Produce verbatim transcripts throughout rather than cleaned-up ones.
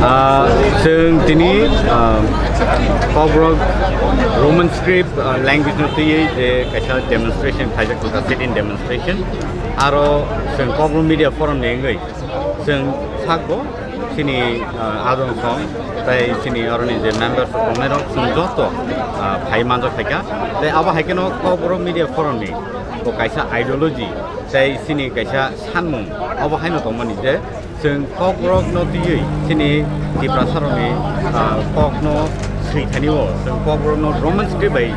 Ah, chwng tini, ah, Kokborok Roman script, ah, language no twiwi je kaisa demonstration khaijak, sit-in demonstration. Aro chwng Kokborok Media Forum ni wngwi chwng sakbo chini, ah, adong song, tei chini oroni je members rok tongnai rok chwng joto, ah, phai manjak phaikha. Tei abo hai kheno Kokborok Media Forum ni bo kaisa ideology tei chini kaisa sanmung obo haino tongmani je chwng Kokborok no twiwi chini Tiprasa rokni, ah, kok no swi thani o chwng Kokborok no Roman script bai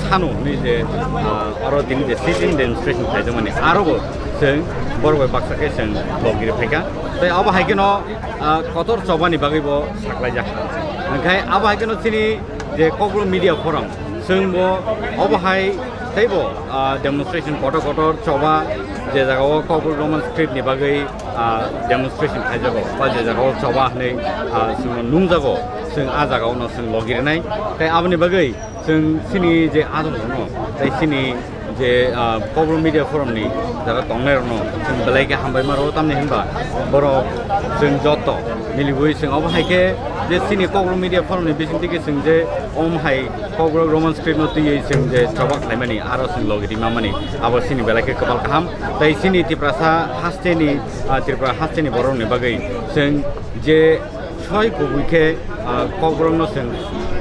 sano hwnwi je, ah, oro tini je sit-in demonstration khaijakmani aro bo chwng borok bai baksa khe chwng logiri phaikha. Tei abo hai kheno, ah, kotor chobani bagwi bo saklaijak. Hwnkhe abo hai kheno chini je Kokborok Media Forum chwng bo obo hai teibo, ah, demonstration kotor kotor choba je jagao Kokborok Roman script ni bagwi, ah, demonstration khaijago ba je jagao choba hwnwi, ah, chwngno nungjago, chwng ah jagao no chwng logirinai. Tei aboni bagwi chwng chini je adong no tei chini je, ah, Kokborok Media Forum ni jaga tongnai rokno chwng belai khe hambai maro, tamni hinba borok chwng joto miliwi chwng obo hai khe je chini Kokborok Media Forum ni bising twi khe chwng je om hai Kokborok Roman script no twiwi chwng je choba khlaimani aro chwng logiri mamani abo chini belai khe kwbal kaham. Tei chini Tiprasa hasteni, ah, Tripura hasteni borok ni bagwi chwng je soi kubui khe, ah, Kokborok no chwng,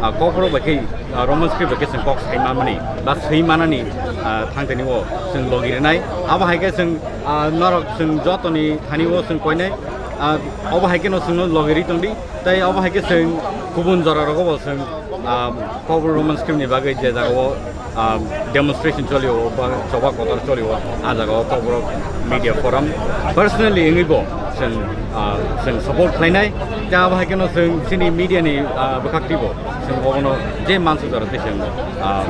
ah, Kokborok bai khe, ah, Roman script bai khe chwng kok sai manmani ba swi manani, ah, thangtini o chwng logi rinai. Abo hai khe chwng, ah, norok chwng jotoni thani o chwng koinai, ah, obo hai khe no chwngno logi ri tongdi. Tei obo hai khe chwng kubun jora rogo bo chwng, ah, Kokborok Roman script ni bagwi je jagao ah, demonstration cholio ba choba kotor cholio, ah jagao Kokborok Media Forum personally wngwi bo chwng, ah, chwng support khlainai. Tei abo hai kheno chwng chini media ni, ah, bwkhak twibo chwng obono je mansa jora tei chwng, ah,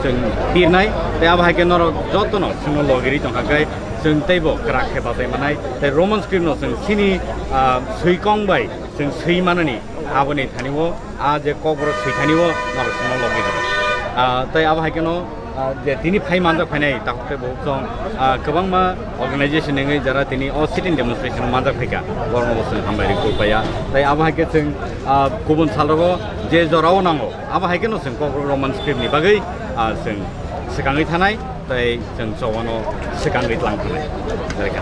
chwng pirnai. Tei abo hai khe norok jotono chwngno logiri tongkha khe chwng teibo kwrak khe bachai manai. Tei Roman script no chwng chini, ah, swikong bai chwng swi manani aboni thani o ah je Kokborok swithani o norok chwngno logi di. Ah, tei abo hai kheno, ah, je tini phai manjak phainai takhuk tei bukhuk song, ah, kwbangma organization wngwi jara tini o sit-in demonstration o manjak phaikha, borokno bo chwng hambai rwi kuk paiya. Tei abo hai khe chwng, ah, kubun sal rogo je jora o nango abo hai kheno chwng Kokborok Roman script ni bagwi, ah, chwng swkangwi thanai tei chwng chobano swkangwi tlang thanai. Belai kha.